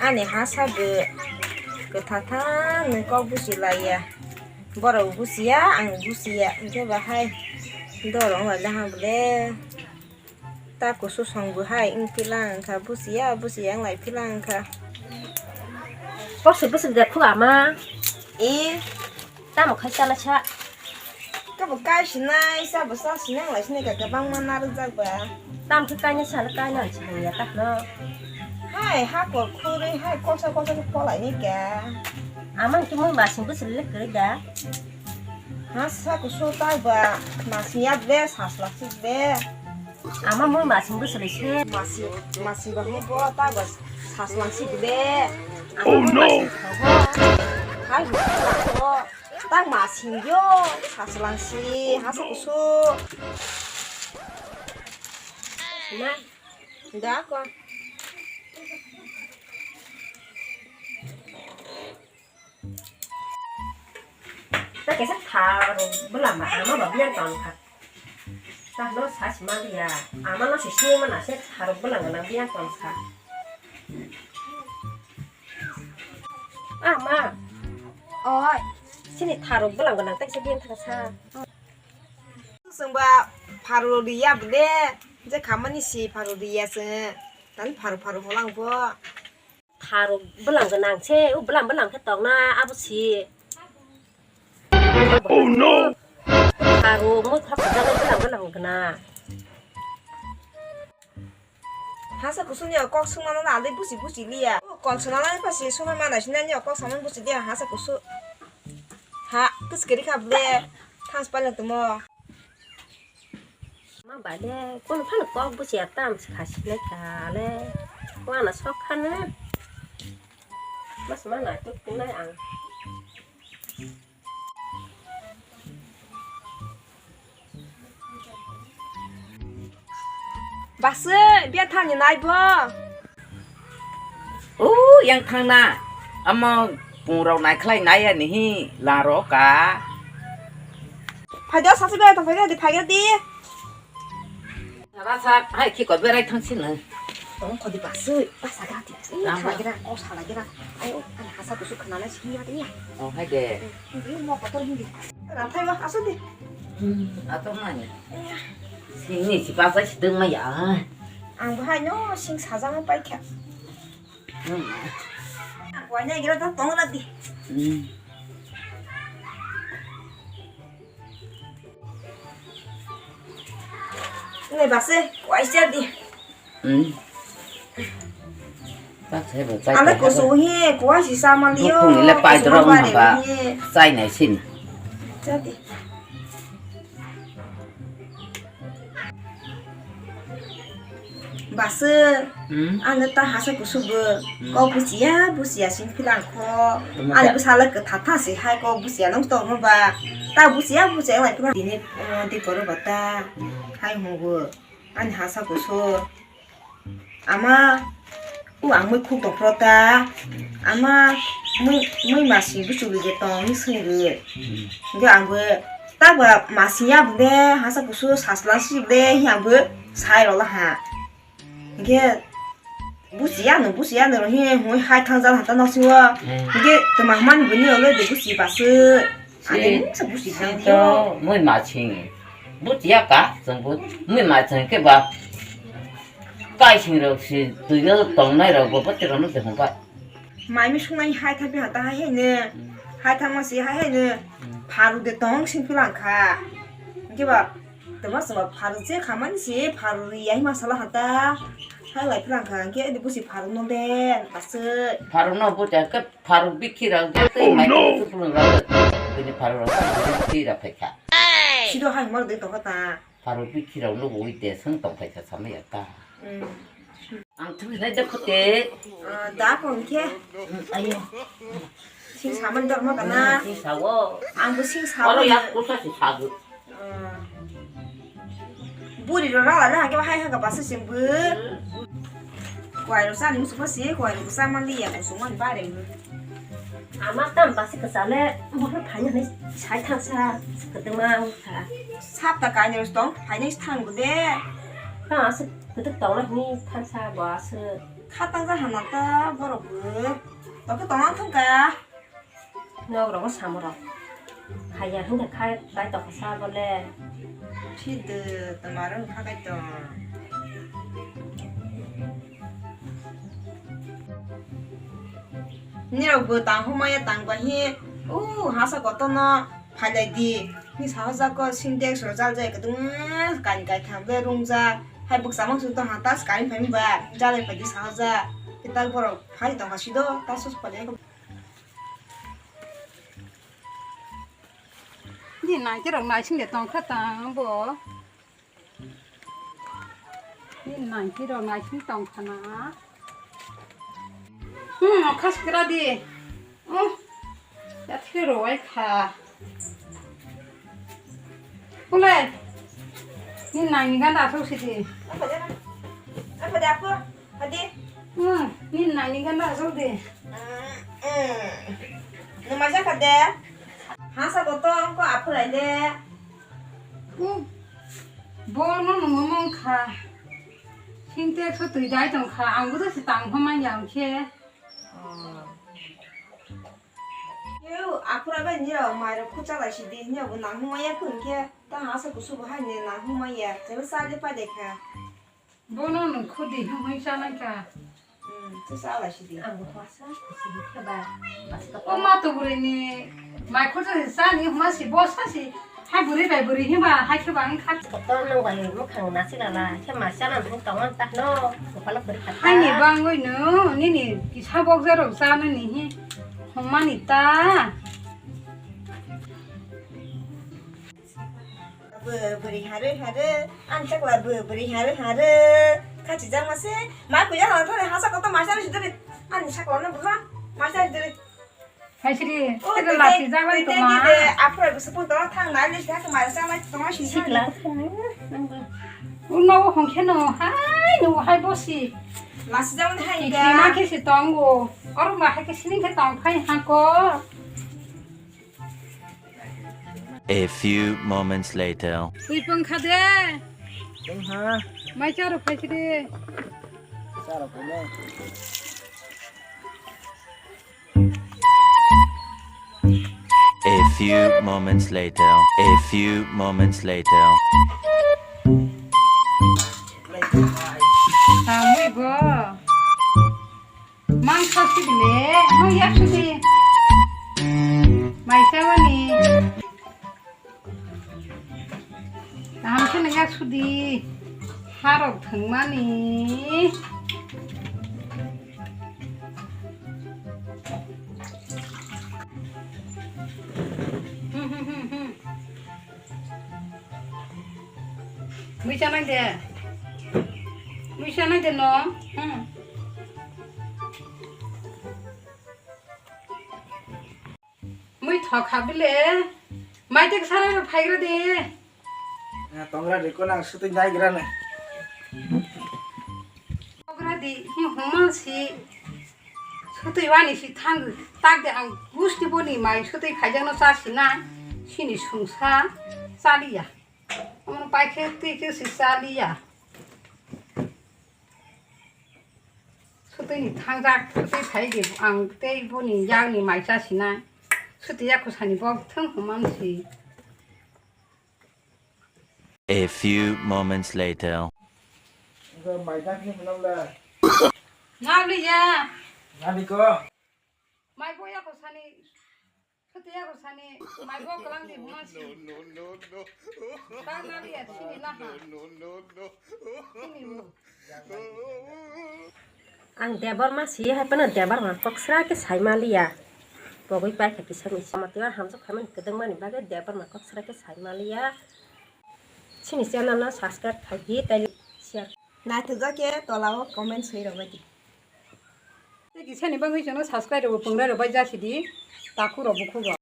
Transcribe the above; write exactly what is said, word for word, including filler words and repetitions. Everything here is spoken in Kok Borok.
Ani ha sa bw kwtha tha nwng kok busi laiya. Borok busiya, ang busiya. Hwnkhe bahai dorong lai ha bwle. Ta kusu song bw hai wng philang kha, busiya, busiya wng lai philang kha. Kok se bwswk de khu ama? E. Tamo khai chala sa? Kabo kai sinai, sabo sa sinai lai sinai ka, kwbangma narwkjak ba. Tamo khe kaina salo kaina ang sinai ya ta no. Hai, ha kor khurui, hai kosa kosa khe polai ni ka. Amang khe mui masing bwswk le kwrwi da. Ha sa kusu ta ba, masing ya be, sasla sik be. Ama mui masing bwswk le se. Masing, masing ba hwn bo ta ba, sasla sik be. Oh no. Hai, tak masing yo, saslang si, hasa kusu. Na, da ko. Ta kesa tharo, bela ma, ama ba biar tang kha. Ta no sas ma dia, ama no sisi ma na se tharo bela ma na biar tang kha. Ah, ma. Oi. Sini tharuk bwlang gwnang, tei kisa biyang thangsa. Chwng ba pharuk riya bwle, je khamani si pharuk riya chwng. Tani pharuk pharuk holang bo. Tharuk bwlang gwnang se, u bwlang bwlang khe tongna abo si. Oh no! Tharuk mui khorsa jagwi bwlang bwlang gwnang. Hasa kusuni o kok swngnano na alai busi busi liya. O kol swngnano pa si swngnai mana sinani o kok samani busi liya hasa kusu. Ha, kuskeri kha ble. Thans paileng tumo. Ma bale, kono phano kok busi ya tam si khasi nai kale. Wana sok khana. Mas mana tuk tunai ang. Baswi, biya thani nai bo. O, yang thangna. Amo pungrok naikhlai nai ani hi laro ka. Phai do, sasa biya thang phai di, phai di. Rasa hai khi ko berai thang sini. Tong khodi baswi, basa gati. Lama. Khalai gira, kos khalai gira. Ayo, ani hasa kusuk khana na sini ya. Oh, hai de. Ini mau kotor hindi. Rantai wah, asal di. Hmm, ator nanya. Iya. Sini si pasai si deng maya. Ang bahai no sing sajang pai kha. Hmm. Ang wanya gira ta tong la di. Hmm. Ini basi, kuai sia di. Hmm. Anda kusu hi, kuai si sama liyo. Dukung ile pai dorong namba. Chai nai sin. Jadi. Baswi, hmm? Ano ta hasa kusugo, hmm, kok busiya, busiya sing philang kho. Tamo ani ta- bwsala kwtha tha se hai kok busiya nang tong ba. Ta busiya, busiya lai philang. Dini, eh, di koro bata. Hmm. Hai hungo. Ani hasa kusu. Ama, u ang mui khuk tong phro ta. Ama, mui, mui masi busu ge tong, ni sung ge. Hmm. Ge ang be, ta ba masi ya be, hasa kusu sasla si be, hi ang be, sai ro la ha. Hingkhe busiya no, busiya no, hwnwi hai thangjak hata nok singo. Hmm. Hingkhe twma hwnmani buini ulo de busi baswi. Si, ani mungsa busi si thang to yo. Mui ma sing. Busiya ka, chwng bu, mui ma sing khe ba. Kaising rok si, twi no tongnai rok bo, bwtwi rok no se hwnba. Mai mi sungnai hai thangpi hata hai hai no. Hmm. Hai thangma si hai hai no. Hmm. Pharu de tong sing philang kha. Hingkhe ba, twma sima pharu je khamani si pharu ri yai ma sala hata. Hai lai philang kha, hingkhe edi busi pharu no de, aswk. Pharu no bo ja khe pharu bikhi rok je tei mai no. Tei tupulung rok. Bini pharu rok bini bikhi rok phai kha. Sido hai mar de tong kha ta. Pharu bikhi rok no ui de sung tong phai kha samai ya ta. Hmm. Ang thwi nai de khote. Ah, da phone khe. Hmm, ayo. Sing saman dor ma kana? Hmm, sing sawo. Ang bo sing sawo. Oro yak kusa si sago. Ah. Buri ro rala na hake hai haka basa sing bu. Kwai ro sani musu pasi, kwai ro sa man liya musu man bare. Ama tam basi kwchale, bo khe phaina hinwi sai thangsa, kwtwma wngkha. Sapta kainwi tong, phainwi thang de. Tang aswk kwtwk tongnai hinwi thangsa bo aswk. Kha tangjak hana ta borok bo. Tokhe tongna thangka. Nok rogo samurok. Khaya hwnkhe khai bai tokha sa bole. Thide tamaro kha kai tong. Nirok bo tang humaya tang bahi. U hasa kotono. Phailai di, ni sahajak ko Sintex rok jaljak khe dum kani kaitham le rungjak. Hai bwkcha mangso to ha tas kain phaima ba jalai phaidi sahajak. Kital borok phai tongkha sido ta sus phailai ko. Ni nai khe rok naising de tongkha tang bo. Ni nangki rok naising tong khana. Hmm, khas kra di. Hmm. Ya thik roi kha. Pule. Ni nangni ganda asok sidi. Apa dia? Apa dia apa? Adi. Hmm, ni nangni ganda asok di. Hmm, hmm. Numa jaka de. Hasa koto ko apulai de. Hmm. Bono nungwi mangkha. Sintex o twi dai tongkha. Ang bo se tang pha manya hwnkhe. Yo, aphura bai nirok mairok khuchalai sidi, nirok bo nang hwnmaya hwnkhe, ta hasa kusu bo hai ni nang hwnmaya, tebo chali pai de kha. Bono nung khudi hwnwi chanai kha. Hmm, to chalai sidi. Ang bo hwasa kusu khe ba. O ma to bwrwi ni mai khursa se chani hwnma si bo sa si. Hai bwrwi bai bwrwi hima hai khe ba wng kha. Kotor nang bai mukhang nasinala khe ma chana thung tong ang ta no. Kopalo bwrwi kha ta. Hai ni bangwi no nini kisa bokja rok chana ni hi. Hwnmani ta. Bwrwi harwi harwi, ani chakla bwrwi harwi harwi. Khachi jang mase, ma kuya hon thore hasa koto ma chana sidri. Ani chakla no bwha, ma chana sidri. Hai sri, o tete tete lasi jaban tete to ma. Tete aphra busu pun to thang nai le thang ma sa mai to ma si sikla. Uno hong khe no hai no hai bosi. Lasi jaban hai da. Kisi ma kisi tongo. Oro ma hai kisi ni khe tong phai ha ko. A few moments later. Twi pang kha de. Tong ha. Mai cha ro phai sri. Cha ro phai le. A few moments later. A few moments later. Tamwi bo. Mang kha si le, mang yak su di. Mai sa wani. Kaham khe nang yak sudi. Harok thwngmani. Hmm, hmm, hmm, hmm. Mui chanai de. Mui chanai de no. Hmm. Mui thok kha bile. Mai tek sarai ro phaigra de. Na tongra de ko nang sutui nai gra na. Tongra di hi huma si. Sutui wani si thang tak de ang gusti boni mai sutui khaijak no cha si na. Sini sungsa chaliya. Omo paikhe twi khe si chaliya. Sutui ni thangjak, sutui phai di ang tei boni yakni mai cha sinai. Sutui yak khosani bok thwng hwnman si. A few moments later. Mai dak ni mwnam la. Nabli ya. Nabli ko. Mai bo yak khosani. Sutiya rosani, mai bo kalang di huma si. No, no, no, no. Ta na liya, sini laha. No, no, no, no. Sini mu. Ang Debbarma si hai phano Debbarma kok sra khe sai ma liya. Pogwi paikha kisa misa. Matiwa hamjak khaimani kwdwngmani bagwi Debbarma kok sra khe sai ma liya. Sini channel no subscribe khai di, tai share. Naithokjak khe tola o comment soi rwbai di. Tei kisani bagwi chwngno subscribe rwbo pungrai rwbai jasidi, takhuk rok bukhuk rok.